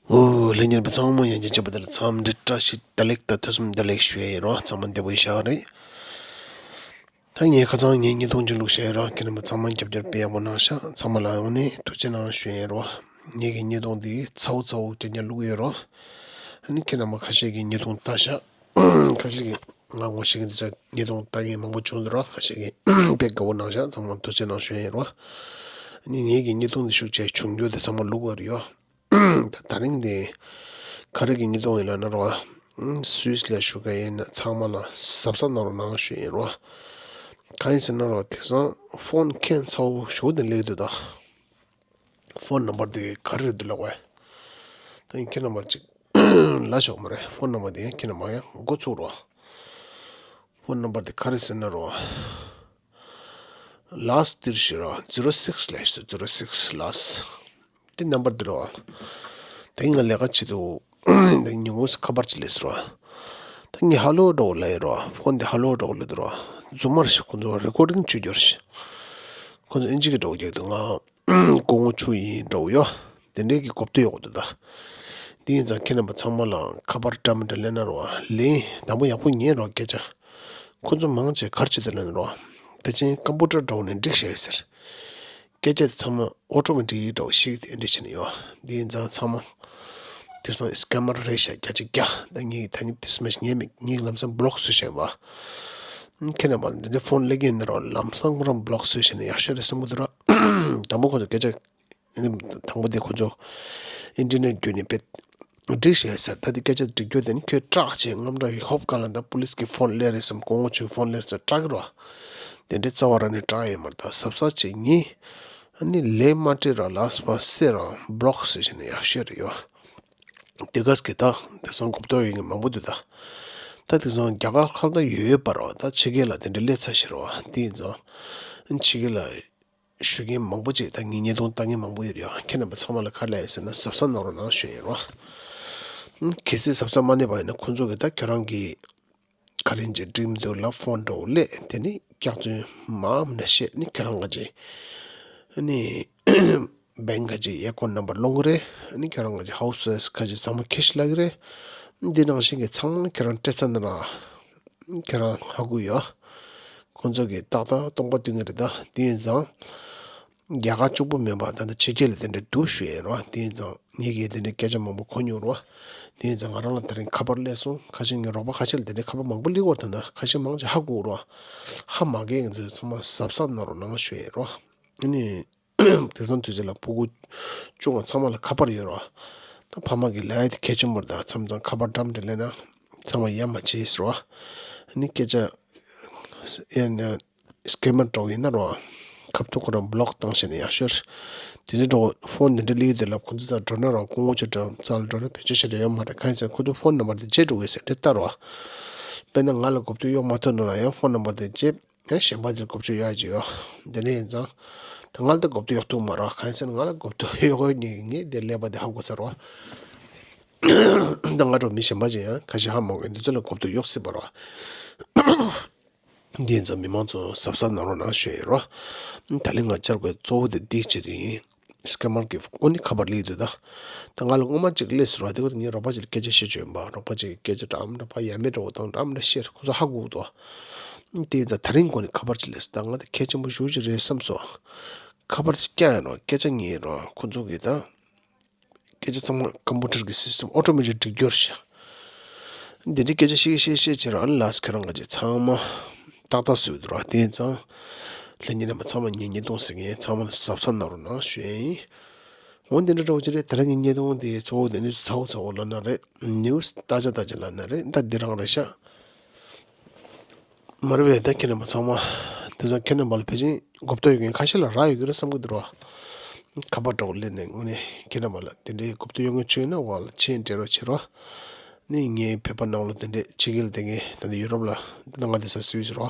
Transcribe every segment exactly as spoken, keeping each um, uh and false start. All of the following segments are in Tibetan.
ཨོ་ལྷན་རྒྱས་པ་ཚང་མ་ཡང་བསྐྱར་བཅར་བ་དེ་ལ་འཚམས་འདྲི་བཀྲ་ཤིས་བདེ་ལེགས་དང་ཐུགས་བསམ་བདེ་ལེགས་ཞུ་ཡ་ཡིན་རོ། ཚང་མ་བདེ་པོ་ཡིན་ཤག་རེད། ད་ངས་ཁ་སང་ངའི་བརྙན་ཐུང་ཅིག་བླུགས་བཞག་ཡོད་རོ། ཁྱེད་རྣམ་པ་ཚང་མ་རྒྱབ་སྐྱོར་དཔེ་ཡག་པོ་གནང་ཤག། ཚང་མ་ལ་དངོས་གནས་ཐུགས་རྗེ་གནང་ཞུ་ཡ་ཡིན་རོ། ངེད་ཀྱི་བརྙན་ཐུང་འདི་ཚ་བོ་ཚ་བོ་རྐྱང་རྐྱང་བླུགས་ཡོད་རོ། ཨ་ནི་ཁྱེད་རྣམ་པ་ཁ་ཤས་ཀྱིས་བརྙན་ཐུང་ལྟ་ཤག། ཁ་ཤས་ཀྱིས་ང་ངོ་ཤེས་ཀྱི་འདུག་ཟེར་བརྙན་ཐུང་ལྟ་མཁན་མང་པོ་བྱུང་འདུག་རོ། ཁ་ཤས་ཀྱིས་དཔེ་དགའ་པོ་གནང་ཤག། ཚང་མ་ཐུགས་རྗེ་གནང་ཞུ་ཡ་ཡིན་རོ། ཨ་ནི་ངེད་ཀྱི་བརྙན་ཐུང་འདི་ཤུགས་ཆེ་བྱུང་རྒྱུ་དེ་ཚང་མ་བླུགས་པ་རེད་ཡོ། ད་ད་རིང་འདི་ག་རེ་གི་བརྙན་ཐུང་ཡིན་ལབ་ན་རོ། སུད་སི་ལ་བཞུགས་མཁན་ཡིན་ན་ཚང་མ་ལ་གཟབ་གཟབ་གནང་རོགས་གནང་ཞུ་ཡིན་རོ། གང་ཡིན་ཟེར་ན་རོ། དེང་སང་ཕོན་ཁྱད་མཚར་པོ་ཞེ་པོ་དེ་སླེབས་འདུག་ད། ཕོན་ནམ་བར་དེ་ག་རེ་རེད་འདུག་ལབ་དགོས། ད་ཡིན་ཁྱེད་རྣམ་པ་ཅིག་ལབ་ཆོག་མ་རེད། ཕོན་ནམ་བར་དེ་ཡང་ཁྱེད་རྣམ་པ་ཡང་འགོ་ཚུགས་རོགས། ཕོན་ནམ་བར་དེ་ག་རེ་ཟེར་ན་རོ། ལཱསི་ཊི་དེར་ཞུ་རོགས། ཛི་རོ་སིག་ལབ་ཞུ། ཛི་རོ་སིག་ལཱསི་ཊི། དེ་ནམ་བར་དེ་རོ། ད་ཡིན་ང་ལས་ཀ་བྱེད་དུས་ད་ཉིན་གུང་ཁ་པར་ཅིག་སླེབས་སོང་རོ། ད་ངས་ཧ་ལོ་འདྲ་པོ་ལབ་ཡིན་རོ། ཕོན་དེ་ཧ་ལོ་འདྲ་པོ་ལབ་འདུག་རོ། རྫུན་མ་རེད་ཤག། ཁོང་ཚོ་རེ་ཀོར་ཌིང་བྱེད་རྒྱུ་རེད་ཤག། ཁོང་ཚོ་ཨིན་ཇི་གི་འདྲ་པོ་རྒྱག་འདུག། ང་སྐུ་ངོ་ཆུ་ཡིན་འདྲ་པོ་ཡོད། དེ་འདྲའི་གི་གོ་བརྡ་ཡོད་འདུག་ད། དེ་ཡིན་ཙང་ཁྱེད་རྣམ་པ་ཚང་མ་ལ་ཁ་པར་འདྲ་མི་འདྲ་སླེབས་ན་རོ། ལན་དང་པོ་ཡག་པོ་ཉན་རོགས་སྐད་ཆ། ཁོ་ཚོ་མང་ཆེ་ག་རེ་བྱེད་འདུག་ལབ་ན་རོ། ཕལ་ཆེར་ཀམ་པུ་ཊར་འདྲ་པོ་ནས་སྒྲིག་བཞག་ཡོད་ཟེར། སྐད་ཆ་དེ་ཚང་མ་ཨོ་ཊོ་མེ་ཊིག་འདྲ་པོ་ཞིག་དེ་འདྲ་བྱས་ནས་ཡོད། དེ་ཡིན་ཙང་ཚང་མ་དེང་སང་སི་ཀེ་མར་རེད་ཤག། བརྒྱ་ཆ་བརྒྱ། ད་ངས་ད་ངས་དེ་སྨྲས་ཤག། ངས་མི་ངས་ལམ་སང་བི་ལོག་བཟོས་བཞག་ཡིན་པ། ཁྱེད་རྣམ་པ་འདི་འདྲའི་ཕོན་སླེབས་ཀྱི་ཡིན་ན་རོ། ལམ་སང་ཁོ་རང་བི་ལོག་བཟོས་བཞག་ན་ཡག་ཤོས་རེད་བསམ་གྱི་འདུག་ར། དང་པོ་ཁོ་ཚོ་སྐད་ཆ། དང་པོ་དེ་ཁོ་ཚོ་ཨིན་ཊར་ནེཊ་བརྒྱུད་ནས་དཔེ་སྒྲིག་བྱས་ཟེར། ད་དེ་སྐད་ཆ་སྒྲིག་རྒྱུ་དེ་ནི་ཁྱོད་སྐྲག་བྱས་རྔམ་སྐྲག་ཡོད། ཧོབ་ག་ལ་ད་པུ་ལིས་ཀྱི་ཕོན་སླེབས་རེད་བསམ། སྐུ་ངོ་ཆུའི་ཕོན་སླེབས་ཟེར་སྐྲག་གི་རོ། དེ་འདྲའི་རྩ་བ་རང་ནས་སྐྲག་ཡོད་མ་རེད། ད་གཟབ་གཟབ་བྱས་ཉིན་ཨ་ནི་ལན་མ་སྤྲད་ར་ལགས་པ་སེ་ར་བི་ལོག་ཟེར་བྱས་ནས་ཡག་ཤོས་རེད་ཡོ། དེ་ག་སྐད་ད་དེང་སང་གོ་བརྡ་ཡོད་མཁན་མང་པོ་འདུག་ད། ད་དེང་སང་རྒྱ་གར་ཁག་ད་ཡོད་ཡོད་པ་རོ། ད་ཕྱི་རྒྱལ་ལ་དེ་འདྲ་སླེབས་ཚར་ཤག་རོ། དེ་ཡིན་ཙང་ཕྱི་རྒྱལ་ལ་ཞུ་མཁན་མང་པོ་ཅིག་ད་ངའི་བརྙན་ཐུང་ལྟ་མཁན་མང་པོ་ཡོད་རེད་ཡ། ཁྱེད་རྣམ་པ་ཚང་མ་ལ་ག་རེ་ལབ་ཡོད་ཟེར་ན་གཟབ་གཟབ་གནང་རོགས་གནང་ཞུ་ཡིན་རོ། ཨ་གལ་སྲིད་གཟབ་གཟབ་མ་གནང་པ་ཡིན་ན་ཁོང་ཚོ་གིས་ད་ཁྱོད་རང་གི་ག་རེ་ཡིན་ཅིག་འགྲིག་མི་འདུག་ལབ་ཕོན་འདྲ་པོ་སླེབས། དེ་ནི་སྐྱག་རྫུན་མང་ང་བཤད་ནི་ཁྱོད་རང་ག་ཅིག་ཨ་ནི་བེང་ག་ཅིག་ཨེ་ཀོན་ནམ་བར་སློང་གི་རེད། ཨ་ནི་ཁྱོད་རང་ག་ཅིག་ཧའུ་སི་ཨེ་སི་ག་ཅིག་ཚང་མ་ཁྱེར་ཤི་ལབ་ཀྱི་རེད། འདི་ནང་བཞིན་གྱི་ཚང་མ་ཁྱོད་རང་སྤྲད་ཚར་ན་ར། ཁྱེད་རང་ཧ་གོ་ཡོད། ཁོང་ཚོ་གིས་ཏག་ཏག་སྟོང་པ་སྟོན་གྱི་རེད་ད། དེ་ཡིན་ཙང་། རྒྱ་གར་གཅིག་པུ་མིན་པ་ད་ལྟ་ཕྱི་རྒྱལ་ལ་དེ་འདྲ་འདུག་ཞུ་ཡས་རེད་བ། དེ་ཡིན་ཙང་ངེད་ཀྱིས་དེ་འདྲའི་སྐད་ཆ་མང་པོ་གོ་མྱོང་རེད་བ། དེ་ཡིན་ཙང་ང་རང་ལ་དེ་རིང་ཁ་པར་སླེབས་སོང་། ཁ་ཤས་ངའི་རོགས་པ་ཁ་ཤས་ལ་དེ་འདྲའི་ཁ་པར་མང་པོ་སླེབས་ཡོད་རེད། ད་ལྟ་ཁ་ཤས་མང་ཆེ་ཧ་གོ་རེད་བ། ཧ་མ་གོ་མཁན་ཚོས་ཚང་མ་གཟབ་གཟབ་གནང་རོགས་གནང་ཞུ་ཡས་རེད་བ། ཨ་ནི། དེང་སང་དུས་ཚོད་ལ་ཕྲུ་གུ་ཆུང་བ་ཚང་མ་ལ་ཁ་པར་ཡོད་རེད་བ། ད་ཕ་མ་གི་ལས་དེ་གལ་ཆེན་པོ་རེད། ད་མཚམས་མཚམས་ཁ་པར་འདྲ་མི་འདྲ་སླེབས་ན་ཚང་མ་ཡ་མ་བྱེད་ཟེར་བ། ཨ་ནི་སྐད་ཆ་ཡ་ན་སི་ཀེ་མར་འདྲ་པོ་ཡིན་ན་རེད་བ། ཁ་ཐུག་ཁོ་རང་བི་ལོག་བཏང་ཤེས་ན་ཡག་ཤོས་རེད། དེ་ཚོ་འདྲ་པོ་ཕོན་འདི་འདྲ་སླེབས་ཡོད་དེ་ལབ་ཁོ་ཚོ་རྩར་འགྲོ་ན་རེད་བ། སྐུ་ངོ་ཆུ་འདྲ་རྩར་འགྲོ་ན་བེད་སྤྱོད་བྱེད་འདོད་ཡོད་མ་རེད། གང་ཡིན་ཟེར་ན་ཁོ་ཚོ་ཕོན་ནམ་བར་དེ་བརྗེད་འགྲོ་གི་ཟེར་འདྲ་ལྟ་རེད་བ། དཔེར་ན་ང་ལ་གོ་བརྡ་གཡོག་མ་ཐུབ་ན་ར་ཡང་ཕོན་ནམ་བར་དེ་བརྗེད། ཡང་གཞན་པ་དེར་གོ་བརྡ་གཡོག་ཡག་ཅིག་ཡོད། དེ་འདྲ་ཡིན་ཙང་། ད་ང་ལ་ད་གོ་བརྡ་གཡོག་ཐུབ་མ་རེད། གང་ཡིན་ཟེར་ན་ང་ལ་གོ་བརྡ་གཡོག་ཡག་ནི་ངས་དེ་ཀླད་པ་དེ་ཧ་གོ་ཚར་བ། ད་ང་འདྲ་བོ་མི་གཞན་པ་ཅིག་ཡང་ཁ་ཤས་ཧ་མ་གོ་འདི་ཚོ་ལ་གོ་བརྡ་གཡོག་སྲིད་པ་རེད། འདི་ཡིན་ཙང་མི་མང་ཚོ་གཟབ་གཟབ་གནང་རོགས་གནང་ཞུ་ཡས་རེད། ད་ལན་ང་བཅར་དགོས་གཙོ་བོ་དེ་འདི་ཆེད་དུ་ཡིན། སི་ཀེ་མར་གྱི་དངོས་གནས་ཁ་པར་སླེབས་འདུག་ད། ད་ང་ལ་སྔོན་མ་གཅིག་སླེབས་སོང་ར། དེ་ཁོ་ངའི་རོགས་པ་ཅིག་ལ་སྐད་ཆ་བཤད་བཅུག་ཡིན་པ། རོགས་པ་ཅིག་གིས་སྐད་ཆ་འདྲ་མི་འདྲ་ཕར་ཡ་མེད་འདྲ་པོ་དང་འདྲ་མི་འདྲ་བཤད། ཁོ་ཚོ་ཧ་གོ་འདུག། དེ་ཡིན་ཙང་ད་རིང་དངོས་གནས་ཁ་པར་ཅིག་སླེབས་སོང་། ད་ང་དེ་གལ་ཆེན་པོ་ཞེ་པོ་ཅིག་རེད་བསམ་སོང་། ཁ་པར་ཅིག་བཀྱག་ཡིན་རོགས། སྐད་ཆ་ཉན་རོགས། ཁོ་ཚོ་གིས་ད་སྐད་ཆ་ཚང་མ་ཀམ་པུ་ཊར་གྱི་སིས་ཊེམ་ཨོ་ཊོ་མེ་ཊིག་སྒྲིག་རྒྱུ་རེད་ཤག། འདི་འདྲའི་སྐད་ཆ་བཤད་བཤད་བཤད་བྱས་རང་ལ་ཁྱོད་རང་ག་ཅིག་ཚང་མ་ཏག་ཏག་བཟོས་འདུག་ར། དེ་ཡིན་ཙང་ལྷན་རྒྱས་རྣམ་པ་ཚང་མ་ངའི་བརྙན་ཐུང་གཟིགས་མཁན་ཚང་མ་ལ་གཟབ་གཟབ་གནང་རོགས་གནང་ཞུ་ཡས་ཡིན། འོ་འདི་འདྲ་འདྲ་པོ་ཅིག་རེད། དེ་རིང་གི་བརྙན་ཐུང་དེ་གཙོ་བོ་དེ་ནི་ཚ་བོ་ཚ་བོ་ལབ་ན་རེད། ནིའུ་སི་ལྟ་ཆ་ལྟ་ཆ་ལབ་ན་རེད། ད་འདི་རང་རེད་ཤག། མ་རེད་པས། ད་ཁྱེད་རྣམ་པ་ཚང་མ། དེང་སང་ཁྱེད་རྣམ་པ་ལ་ཕལ་ཆེར་གོ་བརྡ་ཡོད་མཁན་ཁ་ཤས་ལ་རག་ཡོད་ཀྱི་རེད་བསམ་གྱི་འདུག་ར། ཁ་པར་འདྲ་པོ་སླེབས་ནས་དངོས་གནས་ཁྱེད་རྣམ་པ་ལ་དེ་འདྲའི་གོ་བརྡ་ཡོད་མཁན་བྱུང་ན་འོག་ལ་མཆན་སྤྲད་རོགས་བྱེད་རོགས། ནི་ངའི་བོད་པ་ནང་ལོགས་དེ་འདྲས་ཕྱི་རྒྱལ་དེ་ངས་ད་ལྟ་ཡུ་རོབ་ལ་འདི་ང་དེང་སང་སུད་སི་རོ།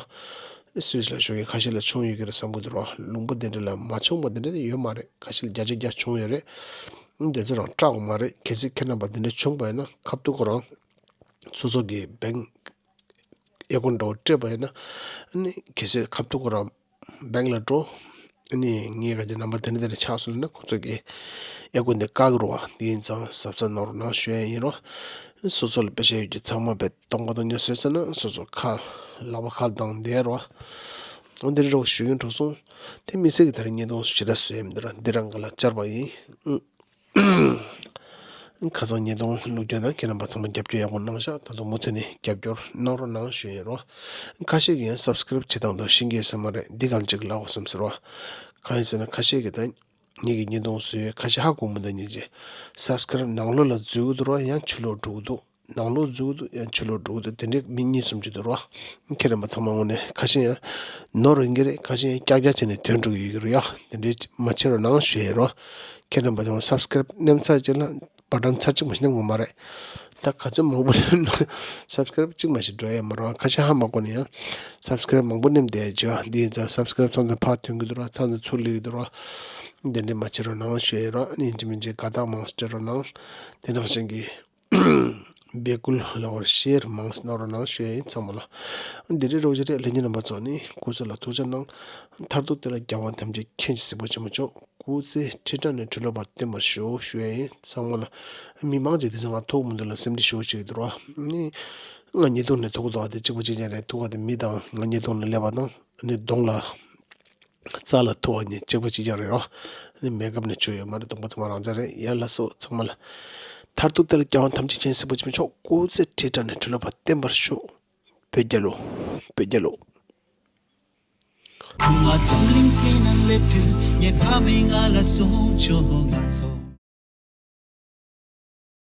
སུད་སི་ལ་བཞུགས་མཁན་ཁ་ཤས་ལ་བྱུང་ཡོད་ཀྱི་རེད་བསམ་གྱི་འདུག་རོ། ལུང་པ་དེ་འདྲ་ལ་མ་བྱུང་བ་དེ་འདྲ་དེ་ཡོད་མ་རེད། ཁ་ཤས་ལ་བརྒྱ་ཆ་བརྒྱ་བྱུང་ཡོད་རེད། དེ་ཚོ་རང་སྐྲག་དགོས་མ་རེད། གལ་སྲིད་ཁྱེད་རྣམ་པ་དེ་འདྲ་བྱུང་བ་ཡིན་ན་ཁ་ཐུག་ཁོ་རང་སོ་སོ་གི་བེང་ཨེ་ཀོན་འདྲ་པོ་སྤྲད་པ་ཡིན་ན། ཨ་ནི་གལ་སྲིད་ཁ་ཐུག་ཁོ་རང་བེང་ལ་འགྲོ། ཨ་ནི་ངས་ག་ཅི་རྣམ་པ་དེ་འདྲ་དེ་འདྲ་ཆགས་སོང་ན་ཁོང་ཚོ་གིས་ཡ་གུ་འདི་བཀག་གི་རེད་བ། འདི་ཡིན་ཙང་གཟབ་གཟབ་གནང་རོགས་གནང་ཞུ་ཡ་ཡིན་རོ། སོ་སོ་ལ་པེ་ཤ་ཡོད་ཀྱི་ཚང་མ་བས་གཏོང་ག་གཏོང་ཉོ་བཟོས་ཚར་ན་སོ་སོ་ཁ་ལག་པ་ཁ་བཏང་བསྡད་རོ། འོ་འདི་འདྲ་རོ་ཞུ་ཡིན་འགྲོ་སོང་། དེ་མི་ཚེ་གི་ད་རེས་བརྙན་ཐུང་སུ་ཇི་འདྲ་བཟོས་ཡིན་འདི་ར་འདི་རང་ག་ལ་བཅར་བ་ཡིན། ཁ་སང་ཉིས་སྟོང་བླུགས་རྒྱུ་དང་ཁྱེད་རྣམ་པ་ཚང་མ་རྒྱབ་སྐྱོར་ཡག་པོ་གནང་ཤག་ད་དུང་མུ་མཐུད་ནས་རྒྱབ་སྐྱོར་གནང་རོགས་གནང་ཞུ་ཡིན་རོ། ཁ་ཤས་ཀྱིས་ཡང་སབ་སི་ཀེ་རེབ་བྱེད་སྟངས་དང་ཤེས་ཀྱི་ཡོད་ས་མ་རེད། འདི་ག་ལ་ཅིག་ལབ་དགོས་བསམ་ཟེར་བ། གང་ཡིན་ཟེར་ན་ཁ་ཤས་ཀྱིས་ད་ངེད་ཀྱི་བརྙན་ཐུང་བཟོས་ཁ་ཤས་ཧ་གོ་མི་འདུག་ཉིན་གཅིག་སབ་སི་ཀེ་རེབ་ནང་ལོགས་ལ་འཛུལ་གྱི་འདུག་རོ། ཡང་ཕྱི་ལོགས་འགྲོ་གི་འདུག་ནང་ལོགས་འཛུལ་གྱི་འདུག་ཡང་ཕྱི་ལོགས་འགྲོ་གི་འདུག་དེ་འདྲའི་མི་གཉིས་གསུམ་ཅིག་འདུག་རོ། ཁྱེད་རྣམ་པ་ཚང་མ་དངོས་གནས་ཁ་ཤས་ཡང་ནོར་ཡིན་གྱི་རེད། ཁ་ཤས་ཡང་ཀྱག་ཀྱག་བྱས་ནས་ཐོན་འགྲོ་གི་ཡོད་ཀྱི་རེད་ཡ། དེ་འདྲའི་མ་བྱེད་རོགས་གནང་ཞུ་ཡིན་རོ། ཁྱེད་རྣམ་པ་ཚང་མ་སབ་སི་ཀེ་རེབ་མནན་ཚར་རྗེས་ལ་བ་ཊན་ཚར་གཅིག་མ་ཞིག་མནན་དགོས་མ་རེད། ད་ག་ཚོད་མང་པོ་མནན་ན་སབ་སི་ཀེ་རེབ་གཅིག་མ་ཞིག་འགྲོ་ཡ་མ་རེད། ཁ་ཤས་ཧ་མ་གོ་ནས་ཡང་སབ་སི་ཀེ་རེབ་མང་པོ་མནན་བསྡད་ཡ་བྱོས། འདི་ཡིན་ཙང་སབ་སི་ཀེ་རེབ་ཚང་ཚང་ཕར་ཐོན་གྱི་འདུག་ར། ཚང་ཚང་ཚུར་སླེབས་ཀྱི་འདུག་ར། དེ་འདྲའི་མ་བྱེད་རོགས་གནང་ཞུ་ཡ་ར། ཨ་ནི་ཡིན་གཅིག་མིན་གཅིག་དགའ་རྟགས་མང་སྤྲད་རོགས་གནང་། དེ་ནང་བཞིན་གྱི་སྦས་སྐུང་ལ་བར་ཤེར་མང་སེ་གནང་རོགས་གནང་ཞུ་ཡ་ཡིན་ཚང་མ་ལ། འདི་རེད་རོགས་ཞེས་རེད། ལྷན་རྒྱས་རྣམ་པ་ཚོ་ནི་སྐུ་གཟུགས་ལ་ཐུགས་ཅག་གནང་། མཐར་ཐུག་དེ་ལ་རྒྱལ་བ་ཐམས་ཅད་མཁྱེན་ཅིང་གཟིགས་པ་ཆེན་པོ་མཆོག་སྐུ་ཚེ་ཁྲི་ཕྲག་ནས་ཁྲི་ལོ་བར་བརྟན་པར་ཤོག་ཞུ་ཡ་ཡིན་ཚང་མ་ལ། མི་མང་ཅིག་དེ་ཚོ་ང་ཐུག་མི་འདུག་ལ་སེམས་ཁྲལ་ཞུ་ཅིག་འདུག་རོགས། ནི་ང་ཉེས་རྡུང་ནས་ཐུག་གི་འདུག་དེ་གཅིག་པ་གཅིག་རྐྱང་རེད། ཐུག་ག་དེ་མི་དང་ང་ཉེས་རྡུང་ནས་སླེབས་པ་དང་ནི་གདོང་ལ། རྩ་ལ་ཐུག་པ་གཉིས་གཅིག་པ་གཅིག་རྐྱང་རེད་རོ། ནི་མེད་སྐབས་ནས་བྱུང་ཡོད་མ་རེད། གདོང་པ་ཚང་མ་རང་འཇགས་རེད་ཡ། ལགས་སོ་ཚང་མ་ལ། མཐར་ཐུག་དེ་ལ་རྒྱལ་བ་ཐམས་ཅད་མཁྱེན་གཟིགས་པ་ཆེན་པོ་མཆོག་སྐུ་ཚེ་ཁྲི་ཕྲག་ནས་ཁྲི་ལོ་བར་བརྟན་པར་ཤོག་བོད་རྒྱལ་ལོ། བོད་རྒྱལ་ལོ། ང་རྫོང་གླིང་དེ་ན་སླེབས་དུས་ངའི་ཕ་མས་ང་ལ་གསུངས་བྱུང་། ང་ཚོ།